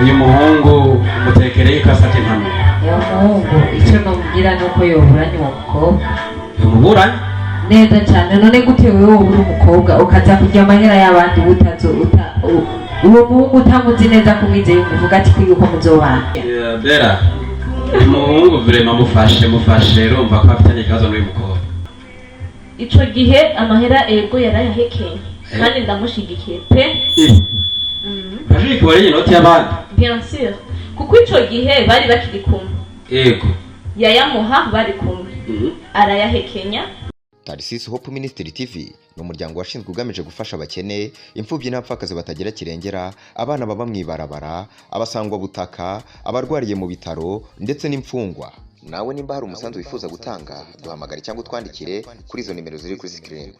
Uyu muhungu umutekereye ko asabye impanuro. Uwo muhungu icyo nomubwira ni uko yoburanye uwo mukobwa. Umuburanye? Neza cyane. None gute wewe wowe uri umukobwa ukaza kurya amahera y'abandi utazo uta uwo muhungu utamuzi neza, kumwizeye umuvuga ati kwiga uko muzobana? Bera, uyu muhungu vraiment mufashe, mufashe, urumva ko afitanye ikibazo n'uyu mukobwa. Ico gihe amahera ego yarayahekenye, kandi ndamushigikiye pe. Urashika wariye inoti y'abandi? Bien sûr, kuko ico gihe bari bakiri kumwe. Yayamuha bari kumwe, arayahekenya. Tarisisi Hope Ministry TV ni umuryango washinzwe ugamije gufasha abakene, imfubyi n'abapfakazi batagira kirengera, abana baba mu ibarabara, abasangwabutaka, abarwariye mu bitaro ndetse n'imfungwa. Nawe nimba hari umusanzu wifuza gutanga, duhamagare cyangwa utwandikire kuri izo nimero ziri kuri screen.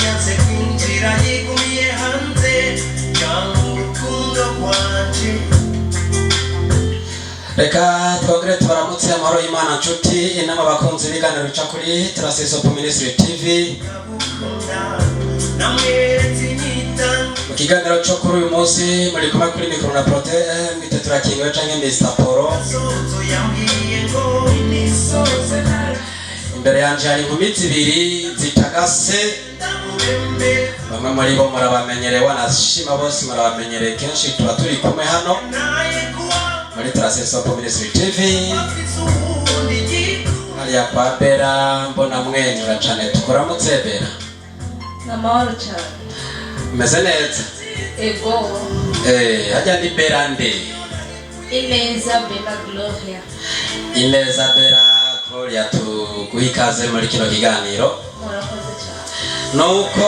Yanze kwinjira, yigumiye hanze cyangwa urukundo rwanje. Reka twongere tubaramutse, amahoro y'Imana nshuti, inama bakunzi b'ibiganiro bica kuri Tarasisi Hope Ministry TV. Namweretse inyitango. Mu kiganiro cyo kuri uyu munsi muri kumwe kuri mikoro na Prote mwite turakingiwe canke Mr Poro. Sozo yambwiye ngo nisoze. Imbere yanje hari inkumi zibiri zitagase. Ndamubembe. Bamwe muri bo murabamenyereye, wanashima bose murabamenyereye, kenshi tuba turi kumwe hano Naye kuwa muri Tarasisi Hope Ministry TV. Afise uwundi giko. Hariya kwa Bera mbona mwenyura cane, tukuramutse Bera. Ni amahoro cyane. Umeze neza? Ego. Hajya ni Bera nde? Ineza Bella Gloria. Ineza Bera Gloria, tuguha ikaze muri kino kiganiro. Murakoze cyane. Nuko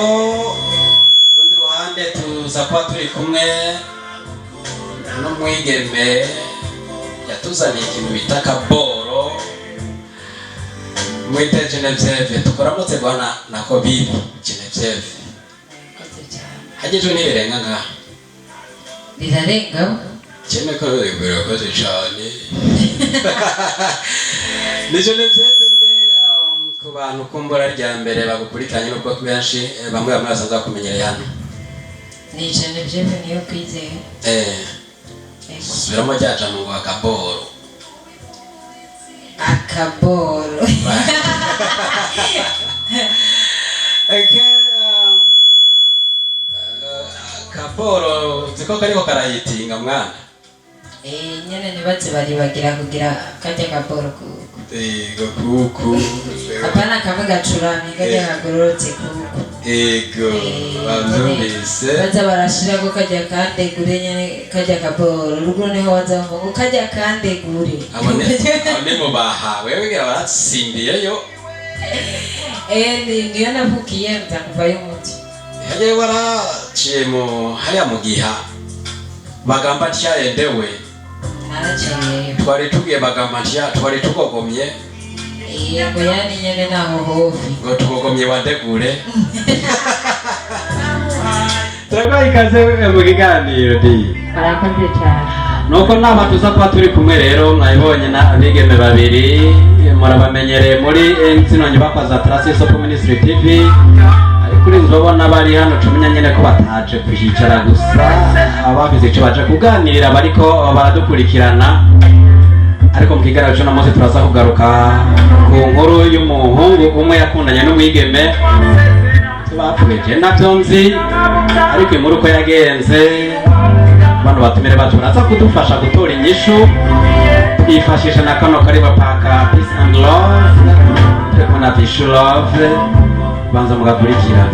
ku rundi ruhande tuza kuba turi kumwe n'umwigeme yatuzaniye ikintu bita akaboro, mwite Genevieve. Tukuramutse bwana, nako bibi Genevieve. Murakoze cyane. Hagejwe ntibirenga ngaha? Rirarenga. Cyane ko birakoze cyane. Ni Genevieve nde? Ku bantu kumbura rya mbere bagukurikiranye, nubwo benshi bamwe bamwe basanzwe bakumenyereye hano. Ni Genevieve niyo kwizeye. Ego. Subiramo rya jambo ngo akaboro. Akaboro. Okay, akaboro nzi ko kariko karayitinga mwana. Nyene ntibaze baribagira kugira kajya kaboro kuku. Ego, kuku. Apana kamwe gacuramye, kajya kagororotse kuku. Ego. Bavyumvise. Baza barashirako kajya kandegure nyene, kajya kaboro ruguru niho baza bumva ngo kajya kandegure. Abo ni mu baha wewe ngira baratsimbiyeyo. Niyo navukiye, nza kuvayo umuti. Hariya waraciye mu hariya mu giha bagamba ntyayendewe. Naraciyeyo. Twari tugiye bagamba ntya twari tugogomye. Ngo yani nyene naho hofi. Ngo tugogomye wandegure. Turaguha ikaze mu kiganiro di. Murakoze cyane. Nuko nama tuza kuba turi kumwe rero, mwabibonye na abigeme babiri murabamenyereye muri zino nyubakwa za Tarasisi Hope Ministry TV, ariko urinze ubona bari hano cumenya nyene ko bataje kuhicara gusa, ababize ico baje kuganira bariko baradukurikirana. Ariko mu kiganiro c'uno munsi turaza kugaruka ku nkuru y'umuhungu umwe yakundanye n'umwigeme bapfuye, navyo nzi, ariko inkuru uko yagenze bano batumire bacu baraza kudufasha gutora inyishu, twifashisha na kano kariba paka Peace and Love, turi kumwe na Vishu Love, banza mugakurikira.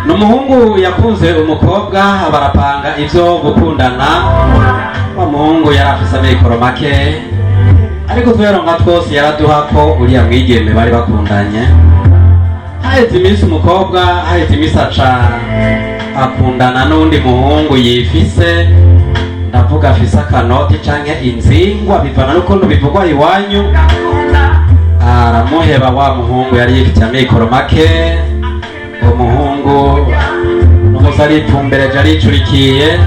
Ni umuhungu yakunze umukobwa, barapanga ivyo gukundana. Wa muhungu yari afise amikoro make, ariko tuyaronka twose yaraduha ko uriya mwigeme bari bakundanye. Haheze iminsi, umukobwa haheze iminsi aca akundana n'undi muhungu yifise, ndavuga afise akanoti canke inzingwa, bivana n'ukuntu bivugwa iwanyu. Aramuheba wa muhungu yari yifitiye amikoro make. Uwo muhungu n'umunsi Munsi aripfumbereje, aricurikiye,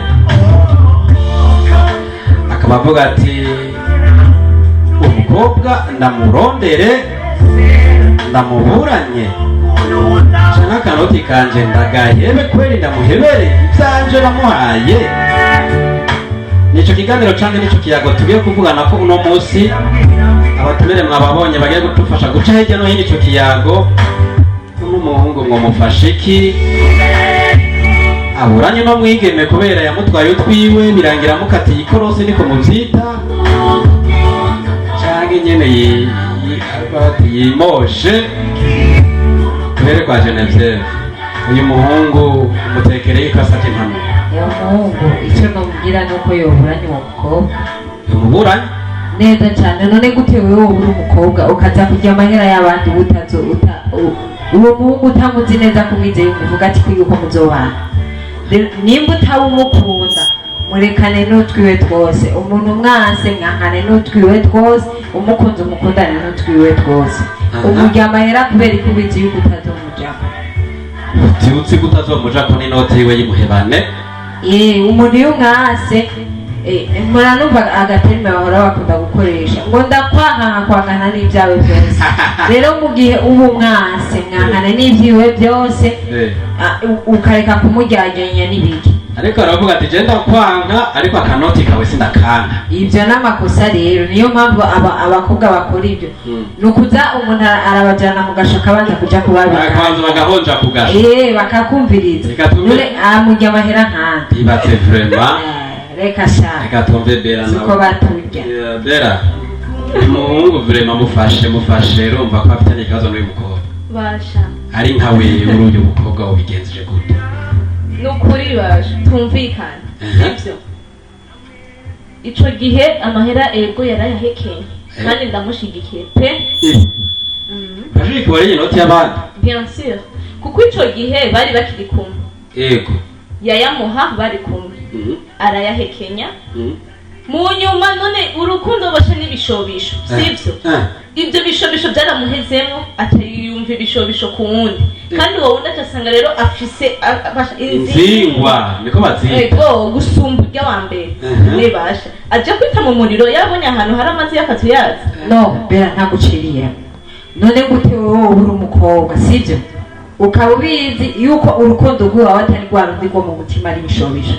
akaba avuga ati: "Umukobwa ndamurondere, ndamuburanye, canke akanoti kanje ndagahebe kweri, ndamuhebere ivyanje namuhaye." Nico kiganiro canke nico kiyago tugiye kuvugana ko uno munsi. Abatumire mwababonye, bagiye kudufasha guca hirya no hino ico kiyago. Uno muhungu ngo mufashe iki? Aburanye no mwigeme kubera yamutwaye utwiwe, birangira mukatiye ikorosi, niko muvyita, canke nyene bati yimoshe. Tuhere kwa Genevieve. Uyu muhungu umutekereye ko asavye impanuro. Uwo muhungu, icyo namubwira ni uko yoburanye uwo mukobwa. Umuburanye? Neza cyane. None gute wewe wowe uri umukobwa ukaza kurya amahera y'abandi utazo uwo muhungu utamuzi neza, kumwizeye uvuga ati yuko muzobana? Rero, nimba utaba umukunda, murekane n'utwiwe twose. Umuntu mwanse, mwankane n'utwiwe twose. Umukunzi, umukundane n'utwiwe twose. Umurya amahera kubera ko ubizi yuko utazomujako. Uti ko utazomujako n'inoti yiwe yimuhebane. Umuntu iyo umwase, mpora numva agaterime bahora bakunda gukoresha ngo "ndakwanka nkakwangana n'ibyawe byose". Rero mu gihe uba umwase, mwankane n'ibyiwe byose, ukareka kumuryagenya n'ibiki. Ariko aravuga ati: "Je ndakwanka, ariko akanoti kawe sindakanka." Ibyo n'amakosa. Rero niyo mpamvu abakobwa bakora ibyo, ni ukuza umuntu arabajyana mu gasho, akabanza kuja kubabika. Bakabanza bagahonja ku gasho. Bakakumviriza. Reka tumve. None amurya amahera nkande? Ibatse vraiment. Reka sha. Reka tumve Bera. Siko Nawe. baturya. Yeah, Bera, umuhungu vraiment mufashe, mufashe. Urumva ko afitanye ikibazo n'uyu mukobwa. Basha. Ari nkawe uri uyu mukobwa, wabigenzije gute? Ni ukuri basha, tumvikane. Sibyo, ico gihe amahera ego yarayahekenye, kandi ndamushigikiye pe. Urashika wariye inoti y'abandi? Bien sûr, kuko ico gihe bari bakiri kumwe. Yayamuha bari kumwe, arayahekenya. Mu nyuma none urukundo boshe n'ibishobisho, sivyo? Ibyo bishobisho byaramuhezemo, aca yumva ibishobisho ku wundi, kandi uwo wundi aca rero afise inzingwa niko bazita. Ego, gusumba urya wa mbere. Nibasha aja kwita mu muriro yabonye ahantu hari amazi y'akazuyazi. No Bera, ntaguciriye. None gute wowe uri umukobwa, sibyo, ukaba ubizi yuko urukundo rwawe atari rwa rundi rwo mu mutima, ari ibishobisho,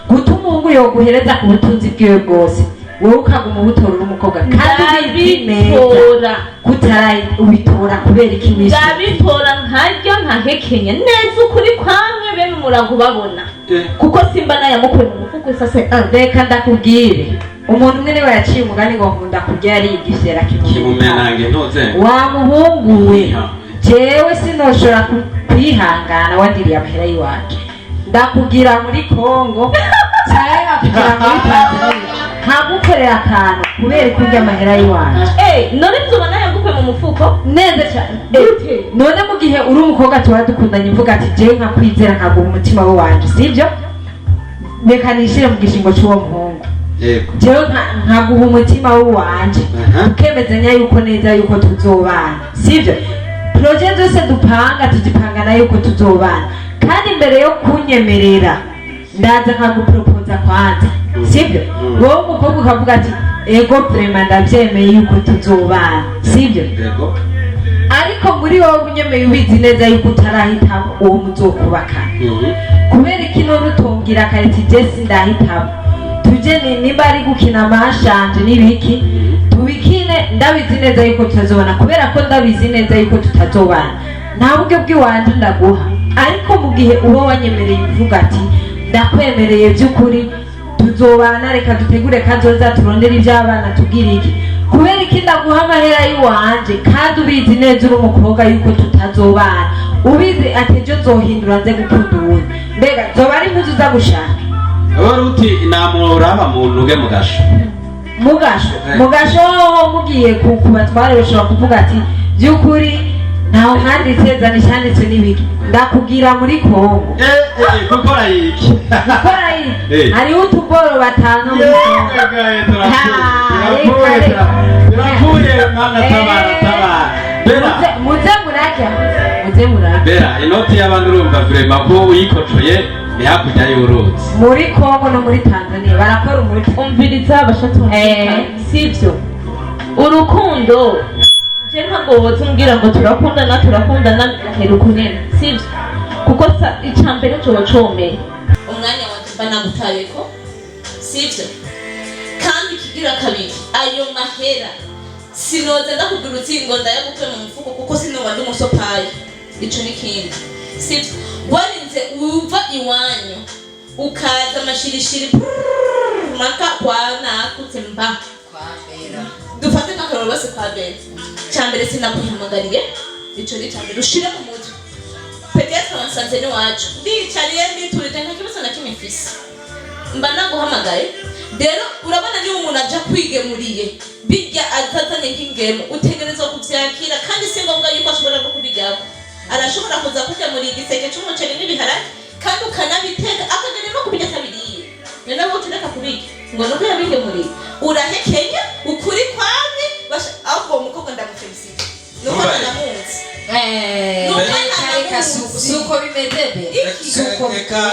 guta umuhungu yoguhereza ku butunzi bwiwe bwose, wowe ukaguma ubutora uri umukobwa kandi ubizi neza? Ndabitora. Kutarayi ubitora kubera iki wisi? Ndabitora nkarya nkahekenya neza, ukuri kwamwe bene umurago babona, kuko simba nayamukuye mu mufuko isase. Reka ndakubwire, umuntu umwe niwe yaciye umugani ngo "nkunda kurya yariye igifyera kimumenange ntuze." Wa muhungu we, jewe sinoshobora kwihangana wandiriye amahera y'iwacu. Ndakubwira muri Kongo cyangwa nkakubwira muri Tanzania, nkagukorera akantu kubera ko urya amahera y'iwacu. None nzoba nayagukuye mu mufuko? Neza cyane. Gute? None mu gihe uri umukobwa tuba dukundanye, mvuga ati jewe nkakwizera, nkaguha umutima we wanje, sibyo? Reka nishire mu gishingo cy'uwo muhungu. Jewe nkaguha umutima wanje, tukemezanya yuko neza yuko tuzobana, sibyo? Projet zose dupanga tuzipangana yuko tuzobana, kandi mbere yo kunyemerera ndaza nkagupropoza kwanza, sibyo? Wowe umukobwa ukavuga ati "Ego, vraiment ndabyemeye yuko tuzobana", sibyo? Yego. Ariko muri wowe unyemeye, ubizi neza yuko utarahitamo uwo muzokubakana. Kubera iki none utombwira kare ati "Je sindahitamo, tuje nimba ari gukina amashanje n'ibiki, tubikine, ndabizi neza yuko tutazobana"? Kubera ko ndabizi neza yuko tutazobana, nta buryo bw'iwanje ndaguha. Ariko mu gihe uba wanyemereye, uvuga ati "Ndakwemereye by'ukuri tuzobana, reka dutegure kazoza, turondere iby'abana, tubwire iki", kubera iki ndaguha amahera y'iwanje kandi ubizi neza uri umukobwa yuko tutazobana, ubizi ati ejo nzohindura nze gukunda uwundi? Mbega zoba ari impuzu uza gushaka? Wari uti namuraba muntu uge mugasho. Mugasho. Mugasho mugiye ku batware, bashobora kuvuga ati "By'ukuri ntawe mwanditse, zana icyanditse n'ibiki". Ndakubwira muri Kongo. Gukora iki? Gukora iki? Hariho utuboro batanu muri Kongo. Turapfuye, turapfuye, mana tabara, tabara Bera. Muze murarya, muze murarya. Bera, inoti y'abandi urumva vraiment ko uyikocoye. Ni hakurya y'uruzi. Muri Kongo no muri Tanzania barakora umuti. Umviriza, bashatumvika. Sivyo, urukundo je ntabwo woza umbwira ngo turakundana, turakundana, birahera ukunene, sivyo, kuko icya mbere coba comeye umwanya wanje mba nagutayeko, sivyo? Kandi ikigira kabiri, ayo mahera sinoza ndakubwira uti ngo ndayagukuye mu mufuko, kuko sinoba ndi umusopayi. Ico ni kindi, sivyo? Warinze uva iwanyu ukaza amashirishiri prrrr, maka kwa nakutse mba dufate nk'akaroro bose kwa Bera. Cya mbere, sinakuhamagariye. Ico ni icya mbere ushire mu mutwe. Peut-être wansanze n'iwacu ndiyicariye, nditurije, nta kibazo na kimwe mfise, mba naguhamagaye. Rero urabona, niba umuntu aja kwigemuriye bijya atazanye nk'ingemo, utegerezwa kuvyakira, kandi si ngombwa yuko ashobora no kubiryako. Arashobora kuza kugemurira igiseke c'umuceri n'ibiharage, kandi ukanabiteka, akagenda no kubirya atabiriye. Ni nabo utereka kubirya ngo nuko yabigemuriye. Urahekenya ukuri kwamye. Ahubwo uwo mukobwa ndamufelicite, nuko Alright. ntanamuzi. Reka, reka, si uko bimeze be. Iki? Si uko. Reka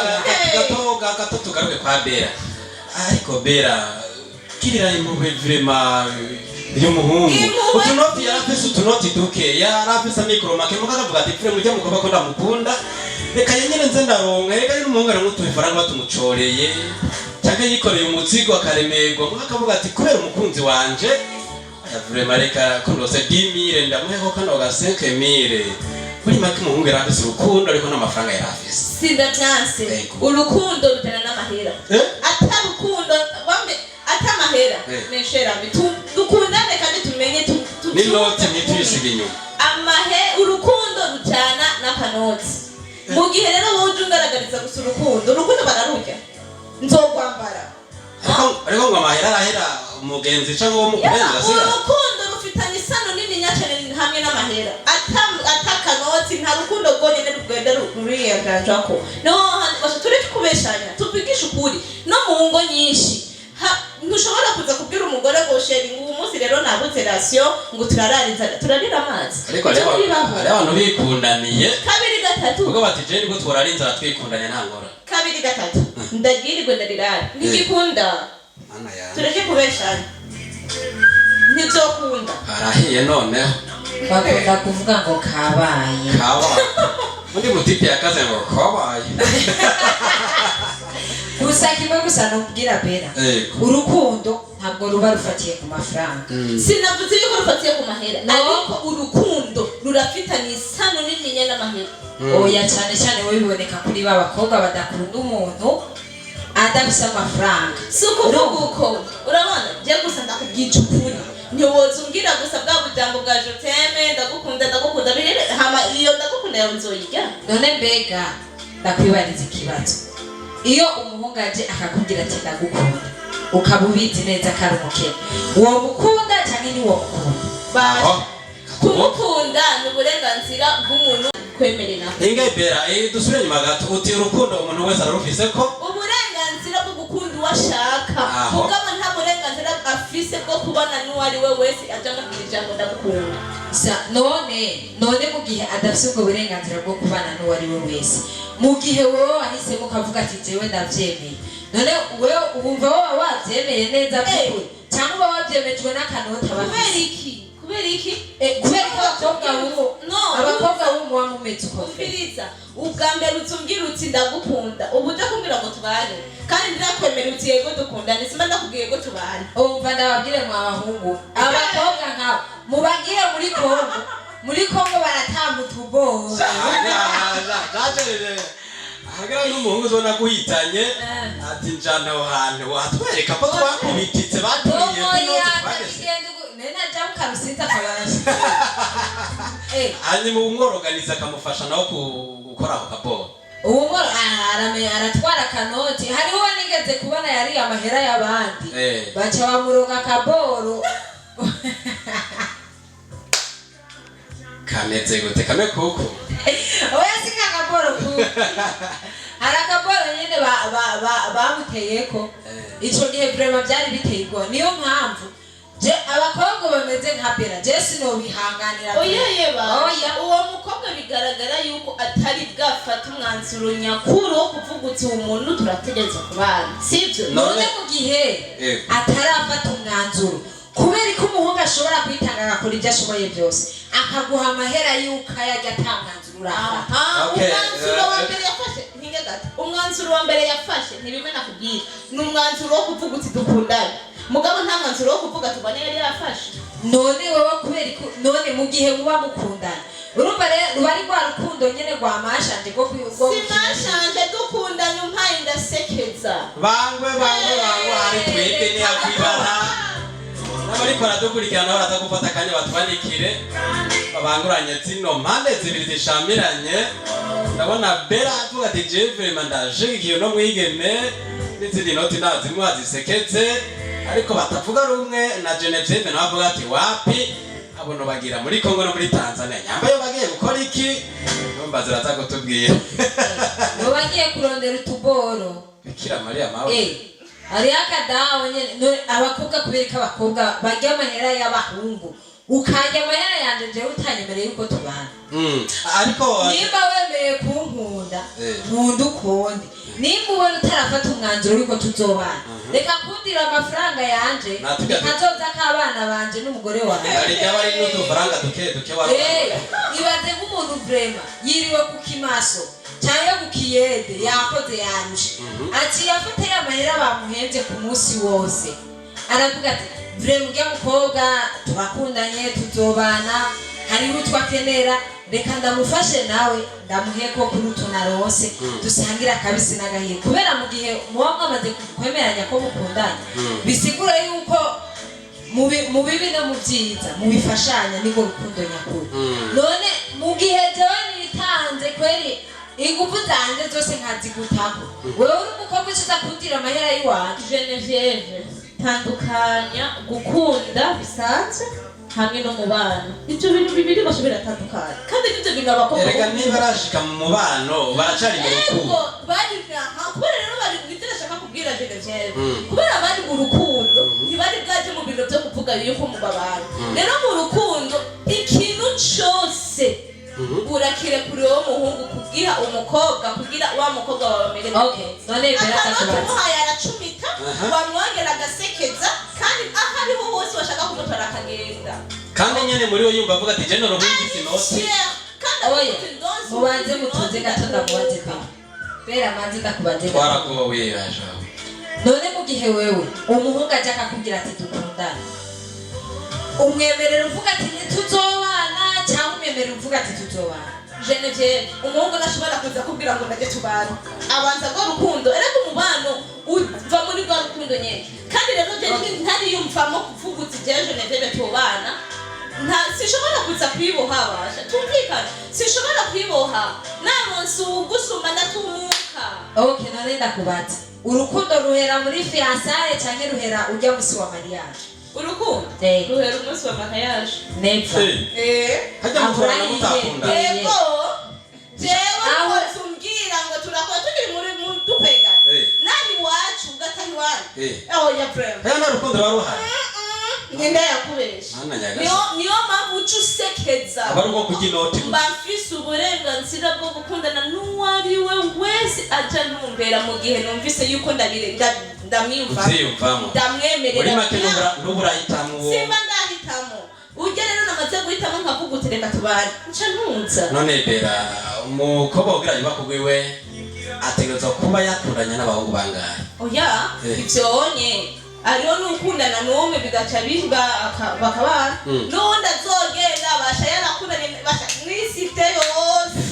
gato gato tugaruke kwa Bera. Ariko Bera, kirira impuhwe vraiment y'umuhungu. Impuhwe? Utunoti yarafise, utunoti duke yarafise, amikoro make, muga akavuga ati: "Pfure mujya mukobwa ko ndamukunda, reka yenyene nze ndaronka." Reka rero umuhungu aronka utufaranga batumucoreye cyangwa yikoreye umuzigo akaremerwa, muga akavuga ati: "Kubera umukunzi wanje aya, vraiment, reka ko ndose 10,000 ndamuheko kano ga 5,000." Muri make umuhungu yarafise urukundo, ariko n'amafaranga yarafise. Sindavyanse. Yego. Urukundo rujana n'amahera. Ata rukundo wambe ata amahera. Mesherame, dukundane kandi tumenye N'inoti ntituyisiga inyuma. Amahe, urukundo rujana n'akanoti. Mu gihe rero wowe uje ungaragariza gusa urukundo, urukundo bararurya, nzogwambara. Ariko ngo amahera arahera, umugenzi cyangwa uwo mukurenza asigara. Urukundo rufitanye isano nini cyane hamwe n'amahera. Ata kanoti, nta rukundo rwonyine rugenda ruriyaganjako. Niho handi basha tureke kubeshanya, tuvugishe ukuri. No mu ngo nyinshi ntushobora kuza kubwira umugore ngo: "Chéri, ngo uyu munsi rero nabuze ration," ngo turarariza, turarira amazi. Ariko Ivyo hariho ntibibaho. hariho abantu bikundaniye Kabiri gatatu. ubwo bati: "Je nibwo tworara inzara twikundanye, nta ngorane." Kabiri gatatu, ndagirirwe ndarirara, ntigikunda. Mana yanjye! Tureke kubeshanya, ntibyokunda. Harahiye noneho. Bakunda kuvuga ngo kabaye. Kabaye, undi mutipe yakaze ngo kabaye. Gusa kimwe gusa nubwira Bera, urukundo ntabwo ruba rufatiye ku mafaranga. Sinavuze yuko rufatiye ku mahera. No. Ariko urukundo rurafitanye isano nininya n'amahera. Oya, cyane cyane wowe biboneka kuri ba bakobwa badakunda umuntu adafise amafaranga. Si ukuvuga uko. Urabona, njye gusa ndakubwica ukuri, ntiwoza umbwira gusa bwa bujambo bwa "je t'aime", "ndagukunda, ndagukunda", birere hama iyo "ndagukunda" yawe nzoyirya. None mbega ndakwibariza ikibazo: iyo umuhungu aje akakubwira ati "ndagukunda", ukaba ubizi neza ko ari umukene, uwo mukunda cyangwa ni uwo mukunda? Basha. Oh. Kumukunda ni uburenganzira bw'umuntu kwemerera. Inga Bera, dusubire inyuma gato. Uti urukundo umuntu wese ararufise ko Uburenganzira bwo gukunda uwo ashaka. Aho. Mugabo nta burenganzira afise bwo kubana n'uwo ari we wese aja amubwira ijambo "ndagukunda". None mu gihe adafise ubwo burenganzira bwo kubana n'uwo ari we wese, mu gihe wowe wahisemo ukavuga ati "jewe ndavyemeye", none wewe wumva wowe wavyemeye neza by'ukuri, cyangwa uba wavyemejwe n'akanota Kubera bafise? iki? Kubera iki? Kubera ko abakobwa bubu No. abakobwa bubu muba mumeze uko fe. Umviriza, ubwa mbere utumbwira uti "ndagukunda", ubu ujya kumbwira ngo tubane, kandi ndirakwemera uti "yego dukundane", simba ndakubwiye ngo tubane. Umva ndababwire, mwa bahungu, abakobwa nkabo mubagiye muri Kongo, muri Kongo baratamba utubora. Ahagara n'umuhungu uzobona guhitanye ati: "Njana aho hantu watwereka ko twakubititse, baturiye Oya. twageze." Nena jamu karusinzi akabasha. Hanyuma umworoganiza akamufasha nawe gukora ako kaboro. Ubu ngo aratwara akanoti. Hariho nigeze kubona yariye amahera y'abandi, baca bamuronga akaboro. Kameze gute? Kame kuko Oya, si kakaboro kuko hari akaboro nyene bamuteyeko. Ico gihe vraiment byari biteye ubwoba. Niyo mpamvu Je abakobwa bameze nka Bera, je sinobihanganira. Oya ba. Oya. Uwo mukobwa bigaragara yuko atari bwafata umwanzuro nyakuri wo kuvuga uti uwo muntu turategereza kubana, sibyo? None mu gihe Yego. atarafata umwanzuro, kubera ko umuhungu ashobora kwitanga agakora ibyo ashoboye byose, akaguha amahera y'uko ayarya ata mwanzuro urafata. Aha, Okay, umwanzuro wa mbere yafashe, ntinge gato, umwanzuro wa mbere yafashe ntibimwe nakubwira, ni umwanzuro wo kuvuga uti dukundane, mugabo nta mwanzuro wo kuvuga tubane yari yafashe. None wowe kubera ko none mu gihe muba mukundana, urumva rero ruba ari rwa rukundo nyene rwa mashanje rwo Simashanje, dukundanye umpaye ndasekeza. Bangwe bangwe bangwe, hari twebwe ntiyakwibara n'abariko baradukurikirana, baraza gufata akanya batwandikire, babanguranye zino mpande zibiri zishamiranye. Ndabona Bera avuga ati jewe vraiment ndashigikiye uno mwigeme n'izindi noti ndazimuha ziseketse, ariko batavuga rumwe na Genevieve, nawe avuga ati wapi, abono bagira muri Kongo no muri Tanzania nyambayo bagiye gukora iki? Numva ziraza kutubwira. Ngo bagiye kurondera utuboro. Bikira Mariya mawe! Eh, hariho akadawo nyene. None abakobwa, kubera ko abakobwa barya amahera y'abahungu, ukarya amahera yanje jewe utanyemereye yuko tubana. Ariko Nimba wemeye kunkunda, nkunda ukundi. Nimba ubona utarafata umwanzuro w'uko tuzobana, reka kundira amafaranga yanje. Kazoza k'abana banje n'umugore wawe. Hari ryaba ari n'udufaranga duke duke wari. Eh, ibaze nk'umuntu vraiment yiriwe ku kimaso cyangwa ku kiyede, yakoze yarushe, aciye afata ya mahera bamuhembye ku munsi wose, aravuga ati vraiment ujya mukobwa turakundanye, tuzobana, hariho utwo akenera, reka ndamufashe nawe ndamuhe ko kuri utu naronse, dusangire akabisi n'agahiye. Kubera mu gihe muba mwamaze kwemeranya ko mukundanye, bisigura yuko mu bibi no mu byiza mubifashanya, nibwo rukundo nyakuri. None mu gihe jewe nitanze kweri, ingufu zanje zose nkazigutako, wewe uri umukobwa uciza kundira amahera y'iwanje? Genevieve, tandukanya gukunda bisanzwe hamwe no mubano. Ibyo bintu bibiri bose biratandukanye, kandi n'ibyo bintu abakobwa Erega niba arashika mu mubano baracari mu rukundo. Ego, bari aha kubera rero bari, ibyo ndashaka kubwira Genevieve, kubera bari mu rukundo, ntibari bwaje mu bintu byo kuvuga yuko mu babana. Rero mu rukundo ikintu cose urakirekuriwe w'umuhungu kubwira umukobwa, kugira wa mukobwa wawe amere Okay, none Bera, akanoti akakubaza. Umuhaye aracumita, wamwongera agasekeza, kandi aho ariho hose washaka kumutora akagenda. Kandi nyene muri we yumva avuga ati je noronka izi noti. Fier, kandi Oya, avuga ati, "Ndonse mubanze inoti mutuze gato, ndamubaze pe. Bera, manze ndakubaze gato. Twaragowe yajawe. None mu gihe wewe umuhungu aje akakubwira ati dukundane, umwemerera uvuga ati ntituzobana, cyangwa umwemerera uvuga ati tuzobana? Genevieve, umuhungu ntashobora kuza kubwira ngo ndajye tubana, abanza rwa rukundo. Erega umubano uva muri rwa rukundo nyene. Kandi rero je ntariyumvamo kuvuga uti jewe Genevieve tubana, nta sinshobora kuza kwiboha. Basha tumvikane, sinshobora kwiboha naronse uwugusumba ndatumuka. Okay, none ndakubaza, urukundo ruhera muri fiançailles cyangwa ruhera ujya musi wa mariage? Urukundo ruhera umunsi wa mariage. Never. Eh. Hajya muturana Ahora mutakunda. Yego, jewe Aho- umbwira ngo turakora tukiri muri dukwegana, nari iwacu ugataha iwanyu, oya vraiment. Haya, nta rukundo ruba ruhari. Ngenda yakubesha. Mana nyagasani. Niyo mpamvu uca usekeza. Aba ari ubwo kurya inoti gusa. Mba mfise uburenganzira bwo gukundana n'uwo ari we wese aja ntumbera, mu gihe numvise yuko ndamwiyumva, Uvyiyumvamo. ndamwemerera. Muri make ntubura- ntuburahitamo uwo. Simba ndahitamo. Ujya rero namaze guhitamo nkavuga uti reka tubane, nca ntunza. None Bera, umukobwa kugira yubake urwiwe ategerezwa kuba yakundanye n'abahungu bangahe? Oya. Ivyonye hariho n'ukundana n'umwe bigaca biba bakabana, n'uwundi azogenda basha yarakundanye basha n'isite yose.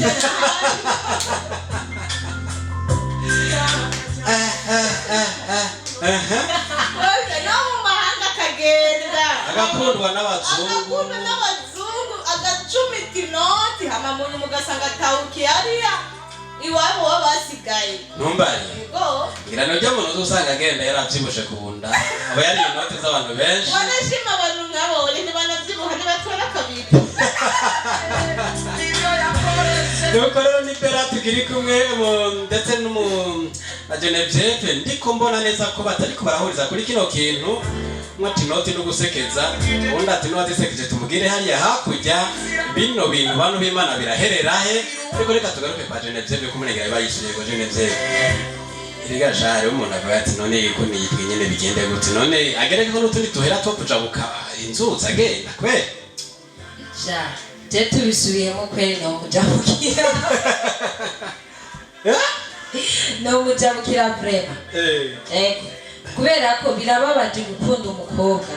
Bose no mu mahanga akagenda. Agakundwa n'abazungu. Agakundwa n'abazungu, agacumita inoti, hama mu nyuma ugasanga atawukiye hariya iwabo bo basigaye. Ntumbariye. Yego. Ngira nujya muntu uzosanga agenda yaravyibushe ku nda, aba yariye inoti z'abantu benshi. Wanashima abantu nk'abo ntibanavyibuha, ntibatora kabiri. Nuko rero ni Bera tukiri kumwe ndetse n'umu na Genevieve, ndiko mbona neza ko batariko barahuriza kuri kino kintu. Umwe ati inoti no gusekeza, uwundi ati inoti isekeje tumugire hariya hakurya. Bino bintu, bantu b'Imana, biraherera he? Ariko reka tugaruke kwa Genevieve, kumunegera bayishyuye kwa Genevieve. Erega shari, umuntu avuga ati none ko niyitwe nyene bigende gute? None agereke ko n'utundi tuhera two kujabuka inzuzi agenda kweli? Sha, je tubisubiyemo kweli, nomujabukira, nomujabukira vraiment. Ego, kubera ko birababaje gukunda umukobwa,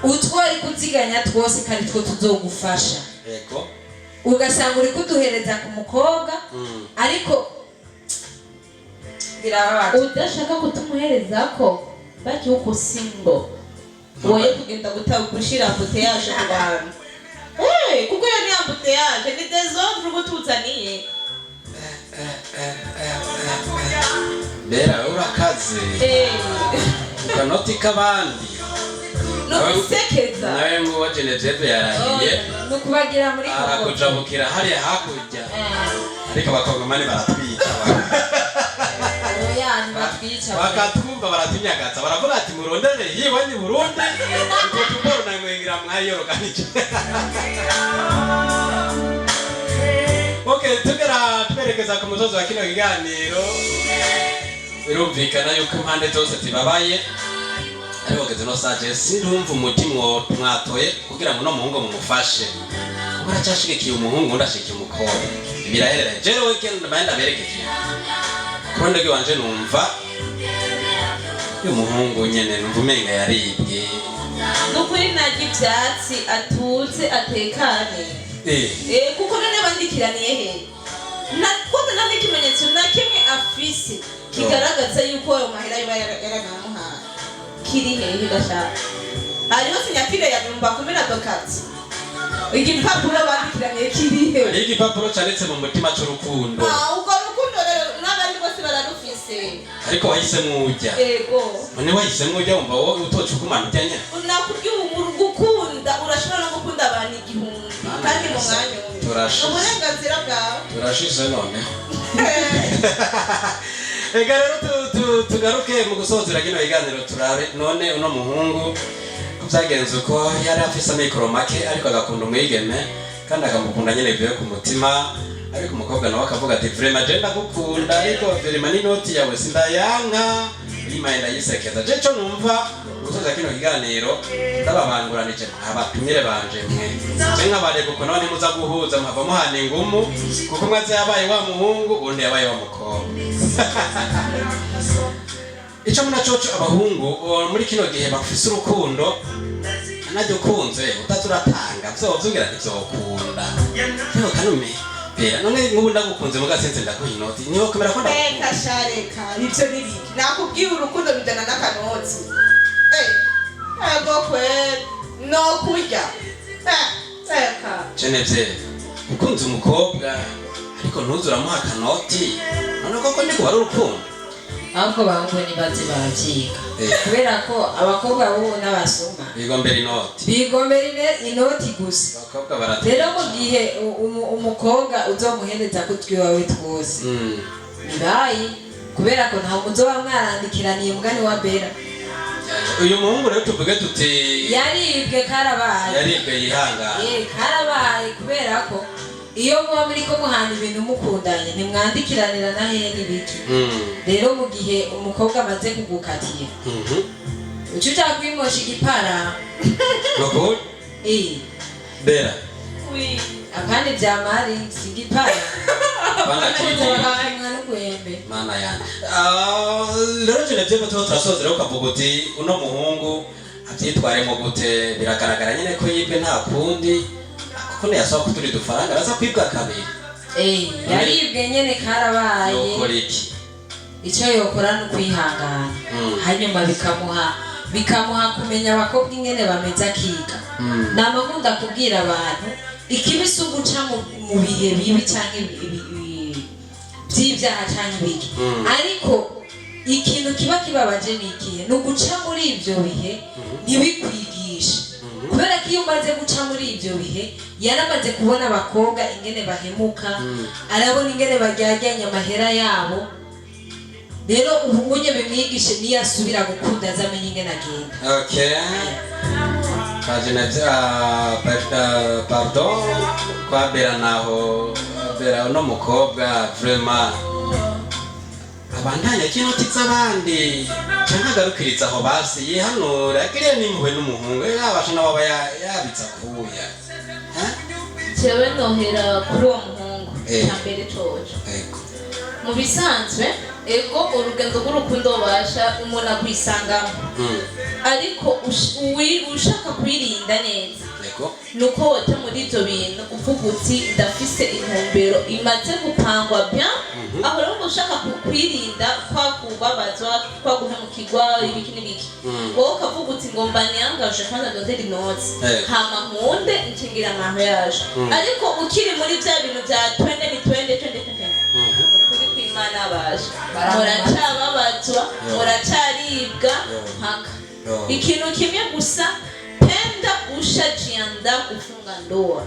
utwo ari kuziganya twose kandi two tuzogufasha, ugasanga uri kuduhereza ku mukobwa. Ariko birababaje. Udashaka kutumuhereza ko baki uko single, woye kugenda gushira embouteillage ku bantu. Kuko iyo ni embouteillage, ni désordre uba utuzaniye. Mbera urakaze ukanoti k'abandi. No gusekeza. Nawe nguwo Genevieve yarahiye. Ni ukubagira muri Kongo. Arakujabukira hariya hakurya, ariko abakongomani baratwica. Oya, ntibatwica. Bakatwumva baratunyagaza, baravuga ati murondere yiwanyu Burundi, utwo tuboro namwengira mwayoroganije. Okay, tugera twerekeza ku musozi wa kino kiganiro. Birumvikana yuko impande zose zibabaye, ariko kugeza ino saje sinumva umuti mwatoye kugira ngo uno muhungu mumufashe, kuko aracyashigikiye umuhungu, undi ashigikiye umukobwa. Biraherera jewe mbaye ndaberekeje ku ruhande rw'iwanje, numva uyu muhungu nyene numva umenga yaribwe. Nukuri narya ivyatsi, atuze, atekane. Kuko none bandikiraniye he? Kwanza nta n'ikimenyetso na kimwe afise kigaragaza yuko ayo mahera yoba yaranamuhaye. Kiri hehe gashaka? Hariho signature ya nyumba kumi na dokati, igipapuro bandikiraniye kiri he? Hariho igipapuro canditse mu mutima c'urukundo. Ah, urwo rukundo rero n'abandi bose bararufise. Ariko wahisemwo urya. Ego. None wahisemwo urya, wumva wowe utoca ugumana urya nyene? Nakubwiye, ubu gukunda urashobora no gukunda abantu 1000 kandi mu mwanya umwe. Turashize. Uburenganzira bwawe. Turashize noneho. Reka rero tugaruke mu gusozera kino kiganiro, turabe none uno muhungu ko byagenze uko. Yari afise amikoro make, ariko agakunda umwigeme kandi akamukunda nyene bivuye ku mutima. Ariko umukobwa nawe akavuga ati vraiment je ndagukunda, ariko vraiment n'inoti yawe sindayanka, uyimaye ndayisekeza. Je co numva gusoza kino kiganiro, ndababanguranije abatumire banje mwe, je nkabareka uko, none muza guhuza muhava muhana ingumu, kuko umwe aza yabaye wa muhungu, uwundi yabaye wa mukobwa. Ico muna coco, abahungu muri kino gihe bafise urukundo naryo ukunze utaza uratanga vyovyugira ntivyokunda. Ariko kanume bera, none nk'ubu ndagukunze muga sinzi ndaguha inoti, ntiwokwemera ko ndagukunda? Reka sha, reka, ivyo nibiki? Nakubwiye, urukundo bijana n'akanoti. Ego kweli, no kurya. Reka. Genevieve, ukunze umukobwa ariko ntuze uramuha akanoti, none koko ndikuba ari urukundo? Ahubwo bahungu ntibaze baravyiga, kubera ko abakobwa b'ubu n'abasuma. Bigombera inoti. Bigombera inoti gusa. Abakobwa baratwica. Rero mu gihe umukobwa uzomuhereza ko twiwawe twose, nibayi, kubera ko ntawe muzoba mwarandikiraniye mugani wa Bera. Uyu muhungu rero tuvuge tuti yaribwe, karabaye. Yaribwe, yihangana. Karabaye, kubera ko iyo muba muriko muhana ibintu mukundanye, ntimwandikiranira na hehe n'ibiki. Rero mu gihe umukobwa amaze kugukatira, uca uja kwimosha igipara. Nukuri. Bera. Oui. Akandi vya mari si igipara. Bana kidi. Bakakumwa n'ugwembe. Mana yanjye. Ah, rero Genevieve, tuba turasozera, ukavuga uti uno muhungu abyitwaremo gute? Biragaragara nyine ko yibwe, nta kundi, kuko ntiyasaba kuturi dufaranga, araza kwibwa kabiri. Yaribwe nyene, karabaye. Yokora iki? Icyo yokora ni ukwihangana, hanyuma bikamuha kumenya abakobwa ingene bameze, akiga. Nama nkunda kubwira abantu, ikibi si uguca mu bihe bibi cyangwa by'ibyaha cyangwa ibiki, ariko ikintu kiba kibabaje ni ikihe? Ni uguca muri ibyo bihe ntibikwigishe, kubera ko iyo umaze guca muri ibyo bihe, yaramaze kubona abakobwa ingene bahemuka, arabona ingene baryajyanye amahera yabo. Rero ubu unye bimwigishe, niyo asubira gukunda azamenye ingene agenda. Okay. Kwa Genevieve, pardon, kwa Bera naho, Bera, uno mukobwa vraiment abandanya kinoti z'abandi canke agarukiriza aho, basi yihanura agiriye n'impuhwe n'umuhungu, yabasha nawe aba yabitsa kuya. Ha? Jewe nohera kuri uwo muhungu. Cya mbere coco, mu bisanzwe, ego, urugendo rw'urukundo basha umuntu akwisangamo, ariko ushaka kwirinda neza, nuko wote muri ibyo bintu uvuga uti: "Ndafise intumbero imaze gupangwa bien." Aho rero uba ushaka kwirinda kwa kubabazwa, kwa guhemukirwa, ibiki n'ibiki. Wowe ukavuga uti: "Ngomba niyangaje kandi ndondere inoti, hama nkunde nshingira mariage." Ariko ukiri muri bya bintu bya twende ni twende twende twende, ukuri kw'Imana baje muracababazwa, muracaribwa mpaka. Ikintu kimwe gusa, penda ushajiandaa kufunga ndoa.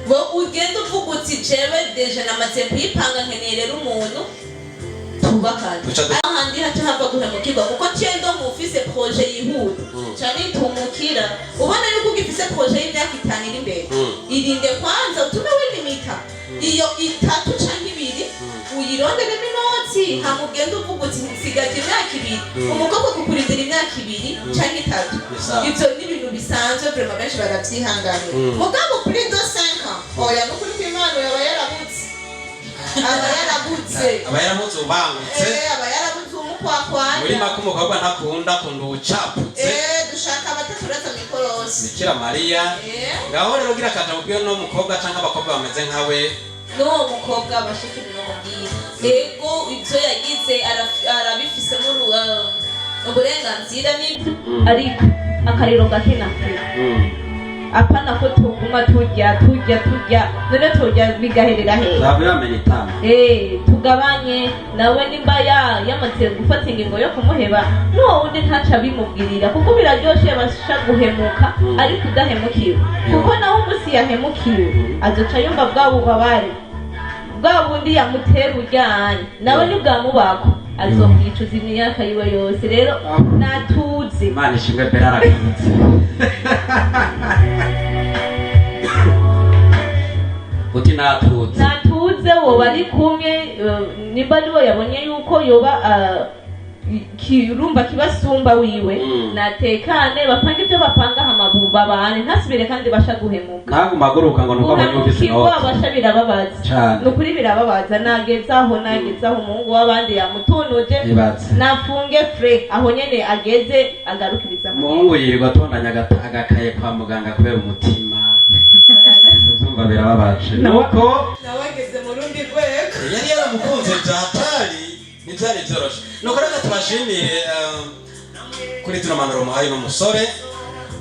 Wo ugenda uvuga uti: "Jewe déjà namaze kuyipanga, nkeneye rero umuntu tubakana." Ahandi haca hava guhemukirwa, kuko cendo mufise projet yihuta cane itumukira, ubona yuko ugifise projet y'imyaka 5 iri imbere. Irinde kwanza, utume wilimita iyo 3 canke 2, uyironderemo inoti, hama ugende uvuga uti: "Nsigaje imyaka 2." Umukobwa kukurindira imyaka 2 canke 3, Ni sawa. ivyo ni ibintu bisanzwe vraiment, benshi baravyihanganira. Mugabo kuri do 5 ans, oya, nukuri kw'Imana, aba yarabutse, aba yarabutse. Aba yaramutse ubangutse. Aba yarabuze umukwakwanya. Muri make umukobwa ntakunda, akunda uwucaputse. Dushaka abataturaza mikorosi. Bikira Mariya. Ngaho rero gira akaja mubwiye no mukobwa canke abakobwa bameze nkawe. N'uwo mukobwa bashikira n'umubwira, ego, ibyo yagize arabifisemo uburenganzira n'ibyo, ariko akariro gake na kure. Apana ko tuguma turya turya turya, none turya bigaherera hehe? Ntabwo yamenya itama. Tugabanye. Nawe nimba yamaze gufata ingingo yo kumuheba, n'uwo wundi ntaca abimubwirira, kuko biraryoshe basha guhemuka, ariko udahemukiwe, kuko nawe umunsi yahemukiwe azoca yumva bwa bubabare bwa bundi yamutera ujyanye nawe nibwamubako, azokwicuza imyaka yiwe yose. Rero natuze. Imana ishimwe, Bera aragarutse. Uti natutse. Natuze woba ari kumwe, nimba nibo yabonye yuko yoba kirumba kibasumba wiwe, natekane, bapange ibyo bapanga, hama babane, ntasubire kandi basha guhemuka. Ntabwo mpaguruka ngo nuko abonye ufise Guhemukirwa inoti. basha birababaza. Cane. Ni ukuri birababaza. Nagezaho, nagezaho, umuhungu w'abandi yamutunuje. Ibaze. Nafunge fre aho nyene ageze, agarukiriza mu Umuhungu yirirwa atondanya agakaye kwa muganga kubera umutima. Uzumva birababaje nuko nawe ageze mu rundi rwego. Yari yaramukunze byatari, ntibyari byoroshe. Nuko reka tubashimire kuri tuno manuro muhaye n'umusore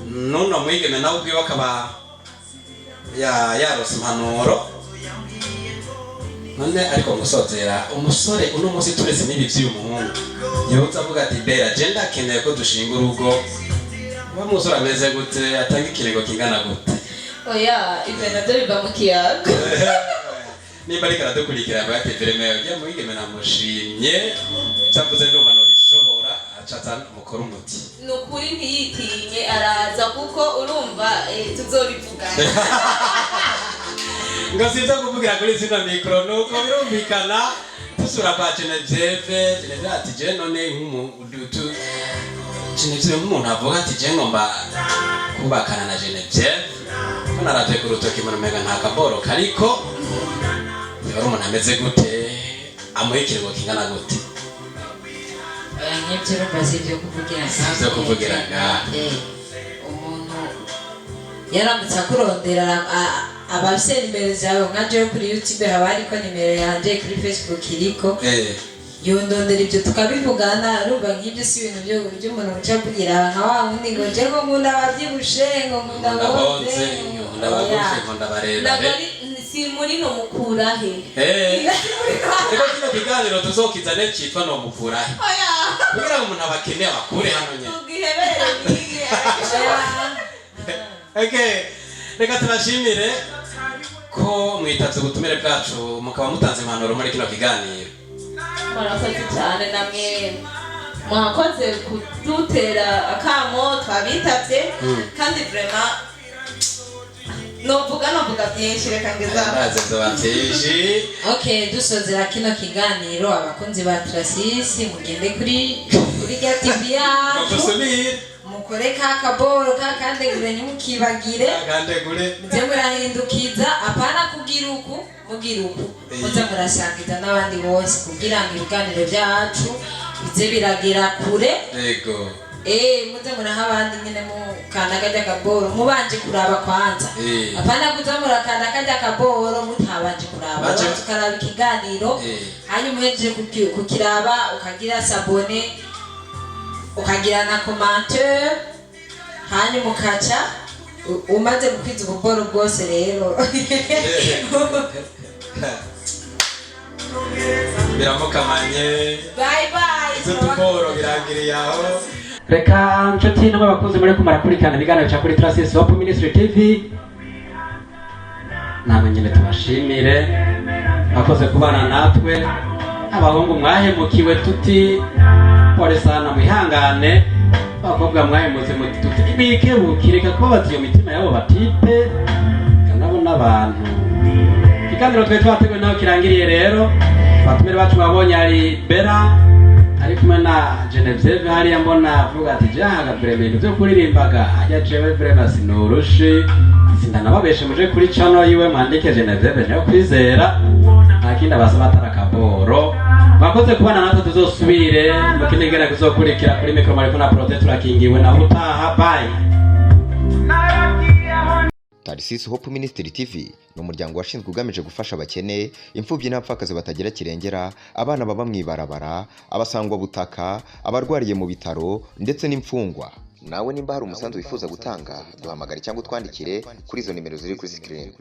n'uno mwigeme, nawe ubwiwe akaba yarose impanuro. None ariko musozera, umusore uno munsi turetse n'ibi by'uyu muhungu yoza avuga ati: "Bera, je ndakeneye ko dushinga urugo," uba umusore ameze gute? Atanga ikirego kingana gute? Oya, ivyo navyo biva mu kiyaga. Nimba ariko aradukurikira avuga ati: "Vraiment, ujya mwigeme namushimye, icyo avuze ndumva nobishobora," aca aza mukora umuti. Ni ukuri ntiyitinye, araza, kuko urumva tuzobivugana. Ngo sinza kuvugira kuri zino mikoro. Nuko birumvikana, dusura kwa Genevieve. Genevieve ati: "Je none Genevieve, nk'umuntu avuga ati: 'Je ngomba kubakana na Genevieve,' ko naravye ku rutoki mbona umenga nta kaboro kariko, yari umuntu ameze gute? Amuha ikirego kingana gute?" Oya, nk'ibyo urumva si ibyo kuvugira Si ibyo kuvugira ngaha. Umuntu yaramutse akurondera, aba afise nimero zawe. Nka jewe kuri YouTube haba hariko nimero yanje, kuri Facebook iriko. Yondondera, ibyo tukabivugana. Urumva nk'ibyo si ibintu by'umuntu uca avugira nka wa wundi ngo: "Je ngo nkunda abavyibushe, ngo nkunda Nkunda bonze, bonze." nkunda abagufi, nkunda Ntabwo barebare. ari si muri no mukurahe. Reko kino kiganiro tuzokizane citwa "Nomukurahe", Oya. kugira ngo umuntu abakene abakure hano nyene. Tugihebere nige. Okay, reka tubashimire ko mwitavye ubutumire bwacu, mukaba mutanze impanuro muri kino kiganiro. Murakoze cyane namwe, mwakoze kudutera akamo, twabitavye. Kandi vraiment novuga byinshi, reka ngezaho. Ndazi vyoba vyinshi. Okay, dusozera kino kiganiro, abakunzi ba Trasisi, mugende kuri rya TV yacu. Gusubira. Mukore ka kaboro ka kandegure, ntimukibagire. Kandegure. Muze murahindukiza, apana kugira uku, mugira uku. Muze murasangiza n'abandi bose kugira ngo ibiganiro byacu bize biragera kure. Muze muraha abandi nyine, mukanda kajya kaboro mubanje kuraba kwanza. Apana kuza murakanda kajya kaboro mutabanje kuraba. Ubanza ukaraba ikiganiro. Hanyuma uhejeje kukiraba, ukagira s'abonner, ukagira na commentaire, hanyuma ukaca umaze gukwiza ububoro bwose rero. Biramukamanye. Bye bye. Izo tuboro birangiriye aho. Reka nshuti namwe bakunzi muri kumarakurikirana ibiganiro cya kuri Tracis Hope Ministry TV, namwe nyine tubashimire, bakoze kubana natwe. Abahungu mwahemukiwe tuti pole sana, mwihangane. Abakobwa mwahemutse muti tuti bikebuke, reka kubabaza iyo mitima y'abo batipe nabo n'abantu. Ikiganiro twari twateguye naho kirangiriye rero. Abatumire bacu babonye ari Bera ari kumwe na Genevieve hariya, mbona avuga ati jaga vraiment ibintu byo kuririmbaga ajya jewe vraiment sinurushe, sindanababeshe. Muje kuri channel yiwe mwandike Genevieve niyo kwizera, nta kindi abasaba atari akaboro. Mwakoze kubana natwe, tuzosubire mu kindi kiganiro kizokurikira. Kuri mikoro mariko na Prote, turakingiwe naho utaha, bye. Tarisisi Hope Ministry TV ni umuryango washinzwe ugamije gufasha abakene, imfubyi n'abapfakazi batagira kirengera, abana baba mu ibarabara, abasangwabutaka, abarwariye mu bitaro ndetse n'imfungwa. Nawe nimba hari umusanzu wifuza gutanga, duhamagare cyangwa utwandikire kuri izo nimero ziri kuri screen.